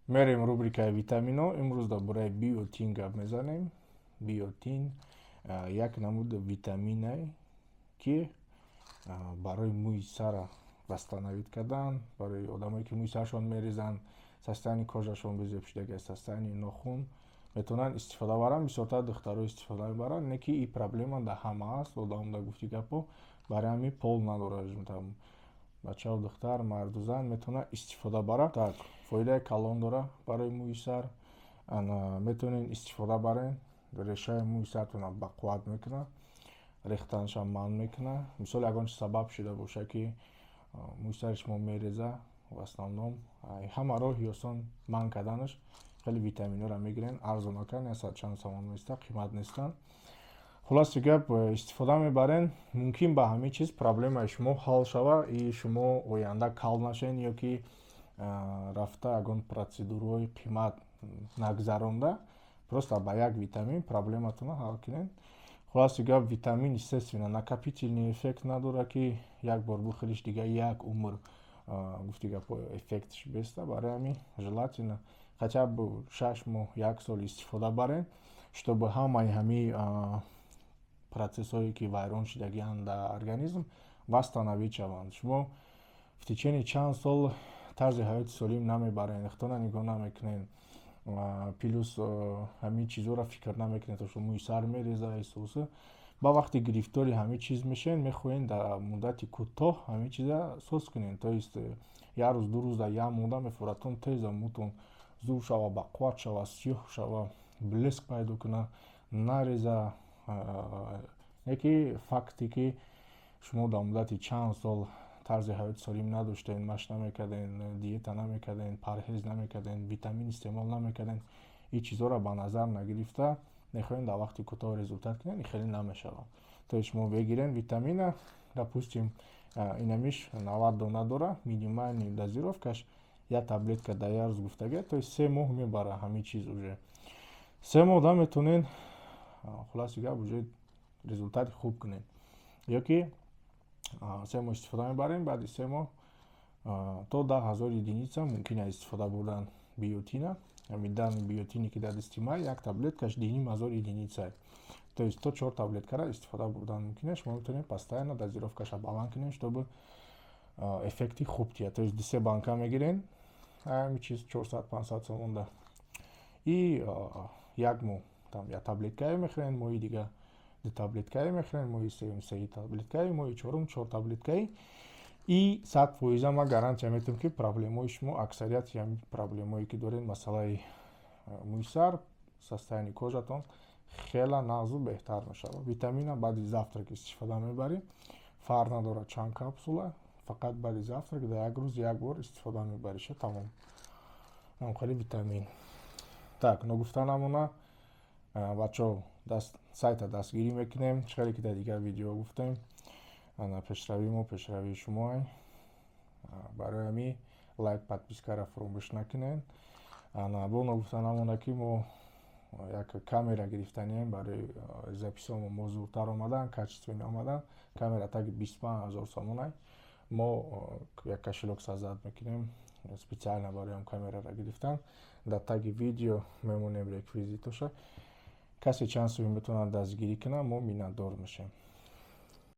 Мерем рубрикаи витамино. Имрӯз дар бораи биотин гап мезанем. Биотин як намуд витаминае, ки барои мӯи сара восстановить кардан, барои одамое, ки мӯи сарашон мерезанд, состояние кожашон безебшудагӣ, состояние нохун, метавонанд истифода баранд. Бисёртар духтаро истифода мебаранд, не ки и проблема дар ҳама аст. Одам да гуфти гапо, барои ҳамин пол надорад, бачаву духтар, марду зан метавонад истифода барад. Так, фоидаи калон дора барои мӯи сар. Метавонед истифода барен, решаи мӯи сартонро бақувват мекунад, рехтанашам манъ мекунад. Мисол, ягон чи сабаб шуда бошад, ки мӯи сари шумо мереза, в основном ҳама роҳи осон манъ карданаш хеле витаминҳоро мегирен. Арзонакан, яксад чанд сомон места, қимат нестанд. Хулоси гап, истифода мебарен, мумкин ба ҳамин чиз проблемаи шумо ҳал шава и шумо оянда кал нашен ё ки рафта ягон процедураҳои қимат нагзаронда, просто ба як витамин проблематонро ҳал кунед. Хулоси гап, витамин, естественно, накопительный эффект надорад, ки як бор бихӯриш, дига як умр, гуфти гапо, эффектш беста. Барои ҳамин желательно хотя бы 6 моҳ, як сол истифода барен, чтобы ҳамаи ҳамин процессҳое, ки вайрон шудагианд дар организм, восстановить шаванд. Шумо в течение чанд сол тарзи ҳаёти солим намебарен, ихтона нигоҳ намекунед, плюс ҳамин чизҳоро фикр намекунед, то шо мӯи сар мереза исоса. Ба вақти гирифтори ҳамин чиз мешавед, мехоҳед дар муддати кӯтоҳ ҳамин чиза соз кунед. То есть як рӯз, 2 рӯз дар як мода мефуратон, теза мӯтон зур шава, бақувват шава, сиёҳ шава, блеск пайдо кунад, нареза. Яке факте, ки шумо дар муддати чанд сол тарзи ҳаёти солим надоштед, машқ намекарден, диета намекарден, парҳез намекарден, витамин истеъмол намекарден, ин чизҳоро ба назар нагирифта мехоҳем дар вақти кӯтоҳ результат кунем, ин хеле намешавад. То есть шумо бигирен витамина, допустим, инамиш 90 дона дора, минимальный дозировкаш як таблетка дар як рӯз гуфтага, то есть 3 моҳ мебара ҳамин чиз. Уже 3 моҳ да метавонед, хулоси гап, уже результати хуб кунед. Ё ки 3 моҳ истифода мебарем, баъди 3 моҳ то 10 000 единица мумкин аст истифода бурдан биотина. Ҳамин дан биотине, ки дар дасти май, як таблеткаш 2500 единица, то есть то чор таблеткара истифода бурдан мумкин аст. Шумо метавонед постоянно дозировкаша баланд кунед, чтобы эффекти хуб диҳад. То есть дусе банка мегирен, ҳамин чиз 400-500 сомонда, и як моҳ там як таблеткае мехӯрен, моҳи дига ду таблеткае мехӯрен, моҳи сеюм се таблеткае, моҳи чорум чор таблеткае. И 100% ман гарантия метавам, ки проблемаҳои шумо, аксарияти ҳамин проблемаҳое, ки доред, масъалаи мӯи сар, состояние кожатон хела нағзу беҳтар мешавад. Витамина баъди завтрак истифода мебарӣ, фарқ надорад чанд капсула, фақат баъди завтрак дар як рӯз як бор истифода мебариша, тамом. Хеле витамин. Так, ногуфта намона, бачаҳо, сайта дастгирӣ мекунем. Чӣ хеле ки дар дигар видео гуфтем, пешравии мо пешравии шумоа. Барои ҳамин лайк, подпискаро фуромӯш накунед. Бо ногуфта намона, ки мо як камера гирифтанием барои записҳомо мо зудтар омадан, качественно омадан. Камера таги 25 000 сомонай. Мо як кошелёк создать мекунем специально барои ҳам камераро гирифтан. Дар таги видео мемонем реквизитоша. Касе чанд суми метавонад дастгирӣ кунад, мо миннатдор мешавем.